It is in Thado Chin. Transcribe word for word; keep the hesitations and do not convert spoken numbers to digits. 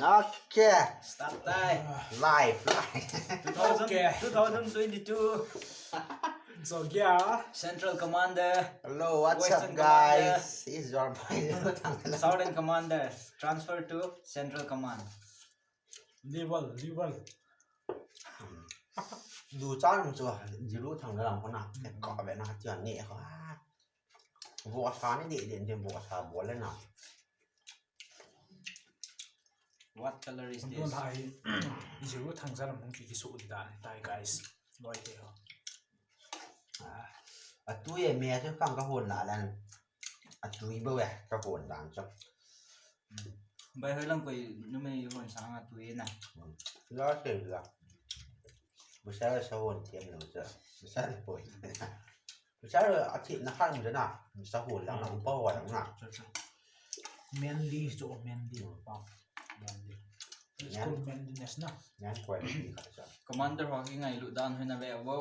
Okay. Start time. Live, live. Two thousand, Okay. two thousand twenty-two. So yeah. Central Commander. Hello, what's Western up, guys? It's your boy. Southern Commander. Transfer to Central Command. Level, level. Du chan chu jiru thang lang ko na. Ko be na ti ni ko. Bo sa ni de de de bo sa bo le na. What color is Don't this? hide. Jiru thang jaram hung ki kisu di dan tai guys. Loi te ho. A tu ye me chu kang ka hon la lan. A tu i bo we ka hon dan chu. Bai hoi lang koi numei hon sang a tu ye na. La se la. Bu sa sa hon tiam lo chu. Bu sa le poi. Bu sa a ti na khan de na. Sa hon la na u pa wa na. Manly, so manly. Wow. Manly. It's called manliness na. Nyan ko ni ka cha. Commander ho ki ngailu dan hoi na ve vo.